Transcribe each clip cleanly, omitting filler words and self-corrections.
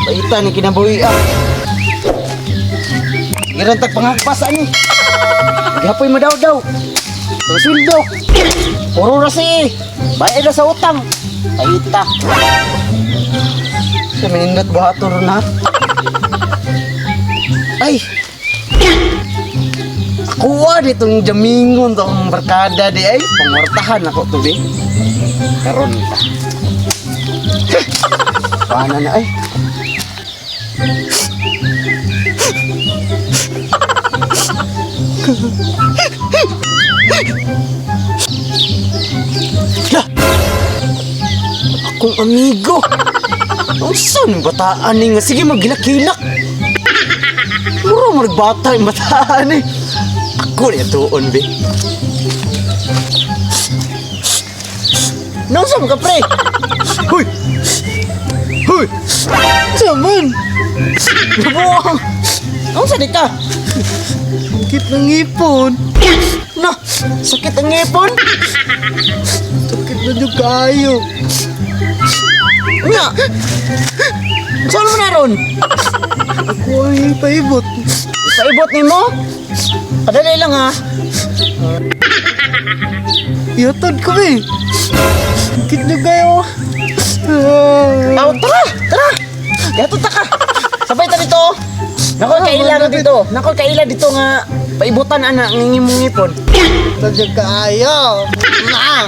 Paita ni kinabuhi ah. Giran tag pangagpas ani. Gihapoy mo daw. Ang sweldo. Puro ra si. Bayad ra sa utang. Paita. Sa minindot buhaton ron ha. Ay. Kuha ditong jamingon to ang barkada di ay pangwartahan ako to di. Karon ta. Paano na ay? Lah! Akong amigo. Ang saan bataan ni nga sige maghilak-hilak. Mura mo nagbata yung bataan eh. Ako na tuon be. Nung ka pre? Huy! Huy! Saman! Nabuang! Ang sa di ka? Sakit ng ngipon. Na! Sakit ang ngipon? Sakit na yung kaayo. Nga! Saan mo na ron? Ako ang paibot. Paibot ni mo? Padali lang ha. Ihatod ko eh. Sakit na kayo. Aw, tara! Tara! Yato ta ka! Sabay ta dito! Oh. Nako, kaila na dito. Nako, kaila dito nga paibutan ana ang imong ngipon. Sakit kaayo. Na!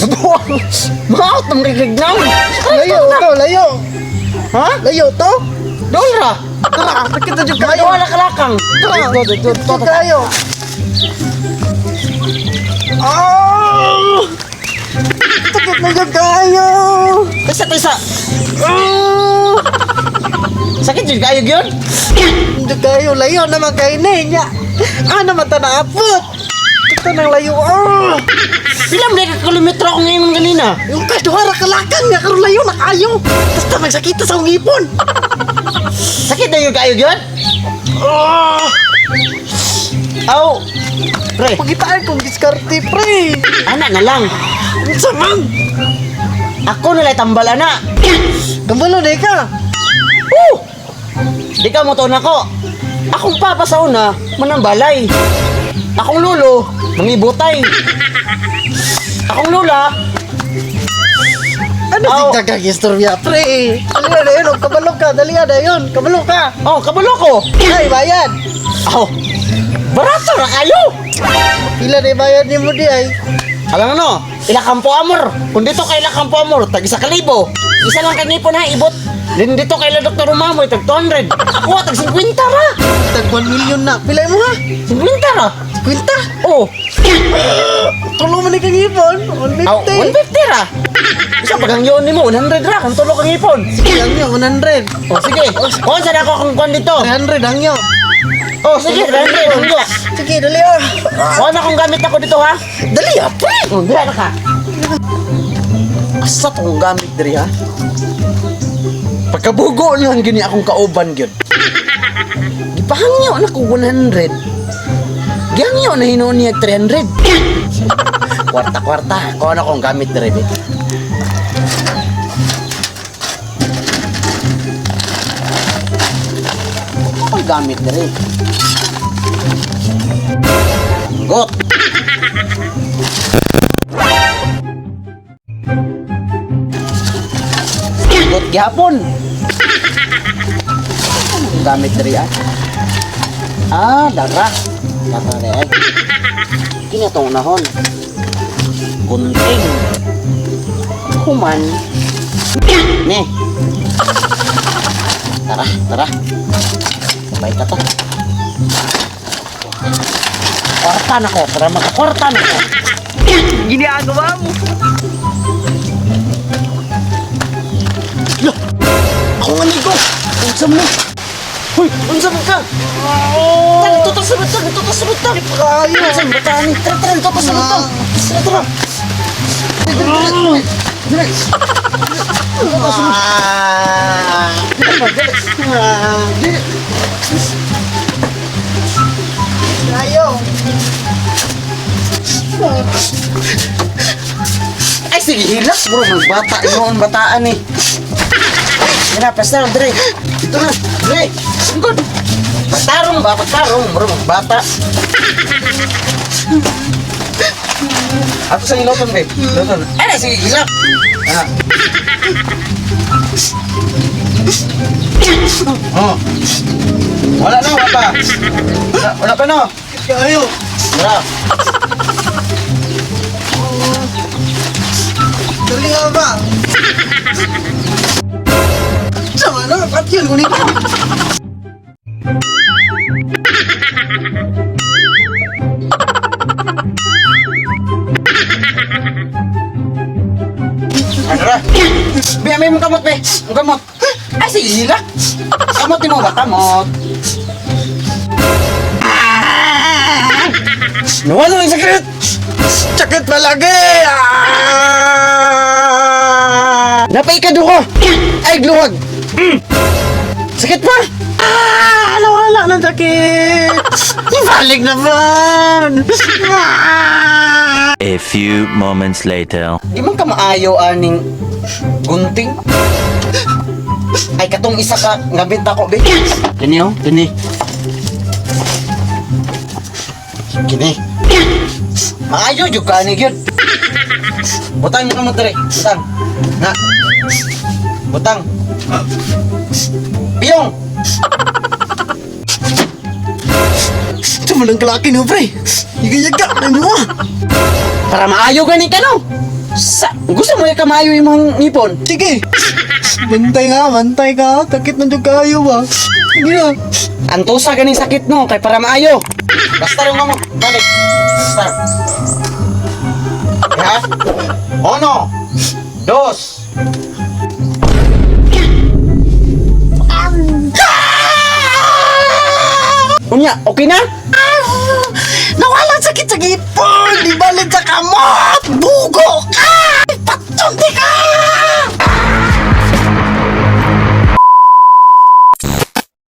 Nabuang! Maot na makikignaw! Layo to, layo. Ha? Layo to. Dolra! Tara, sakit na yung kaayo. Wala kalakang! Tara, Dito, dito, sakit dito. na kaayo. Ah! Sakit na yung kaayo. Tisa, tisa! Ah! Sakit yun, kayo yun? Hindi kayo, layo naman kayo na niya. Ah, naman ta naapot. Ito nang layo. Ah! Pila mo na kilometro ako ngayon kanina? Yung kaduha ra kalakang nga karon layo na kayo. Basta magsakita sa ngipon. Sakit na yun kayo yun? Ah! Aw! Pre, Pagitaan kong diskarte, pre. ana na lang. Unsa man? Ako na lang tambal ana. Kabalo na ka. Woo! Di ka mo to nako. Akong papa sa una, manambalay. Akong lolo, mangibutay. Akong lola, Ano Aw. si dagang istorya, pre? Dali na yun, oh, kabalo ka, dali na yun, kabalo ka. Oh, kabalo ko. Ay, bayad. Oh, barato ra kayo. Pila na bayad ni mo di ay? Alam ano, ila kampo amor. Kung dito kay ila kampo amor, tag 1,000. Isa lang kay ngipon ha, ibot. Din dito kay ila Dr. Umamoy, tag 200. Ako, tag 50 ra. Tag 1 million na. Pila mo ha? 50 ra. 50. Oh, Tulo man ni kang ipon. 150. aw, 150 ra. Isa pag ang yun nimo, 100 ra kung tulo kang ipon. Sige, ang yo, 100. Oh, sige. Oh, saan ako kung kwan dito? 300 ang yo. Oh, sige, 300. Ang yo. Sige, dali ah. Oh, ano kung gamit ako dito ha? Dali ah, pre. Oh, dira na ka. Asa to kong gamit diri ha? Pagkabugo lang gini akong kauban gyud. Gipahangyo na ko 100. Gihangyo na hinuon niya 300. Kwarta kwarta, ko ano kong gamit diri be. Ano kong gamit diri? Got. Got gihapon. Anong gamit diri ah? Ah, dara. Dara diri ay. Kini atong unahon. Gunting. Human. Ne. Tara, tara. Sabay ta to. Kwarta na ko, para makakwarta na ko. Ginagawa mo. Lo! Akong amigo! Unsa mo? Hoy, unsa mo ka? Tara, tutos sa butang, tutos sa butang. Kayo. Unsa mo ta ni? Tara, tara, tutos sa butang. Tara, tara. Dali, dali. Tutos sa Ah. butang. Dali, dali. Kayo. Ay, sige, hilas bro. Magbata, inoon bataan eh. Yan na, pasta, dre. Dito na, dre. Good. Pagtarong ba? Pagtarong. Muro, bata. Ato sa iloton, be. Iloton. Ay, na, sige, gilak. Ah. Oh. Wala na, wala pa. Wala, wala pa no. Kayo. Wala. Dali nga ba? Sama na, patyon ko nito. Ano ra? Be, may mong kamot, be. Mong kamot. Ay, sige, gilak. Kamot ni mo ba? Kamot. Nawala ng sakit! Sakit palagi! Ah! Napaikado ko! Ay, gluwag! Sakit pa! Ah! Wala ng sakit! Ibalik naman! Ah! A few moments later. Di man ka maayo aning gunting. Ay, katong isa ka nga benta ko, be. Kini oh, kini. Kini. Maayo jud ka ani gyud. Butang mo kamo dere. Butang. Na. Butang. Piyong. Ito mo ng kalaki no, pre! Yaga-yaga na mo! Para maayo gani ka no. Sa, gusto mo ka maayo imong ngipon? Sige! Bantay nga, bantay ka. Takit na dyan kayo ba? Sige na. Antosa ganing sakit no kay para maayo. Basta rin mo, balik. Basta. Ya. Uno. Dos. Unya, okay na? Ah! Nawala ang sakit sa ngipon! Ibalik sa kamot! Bugo ka!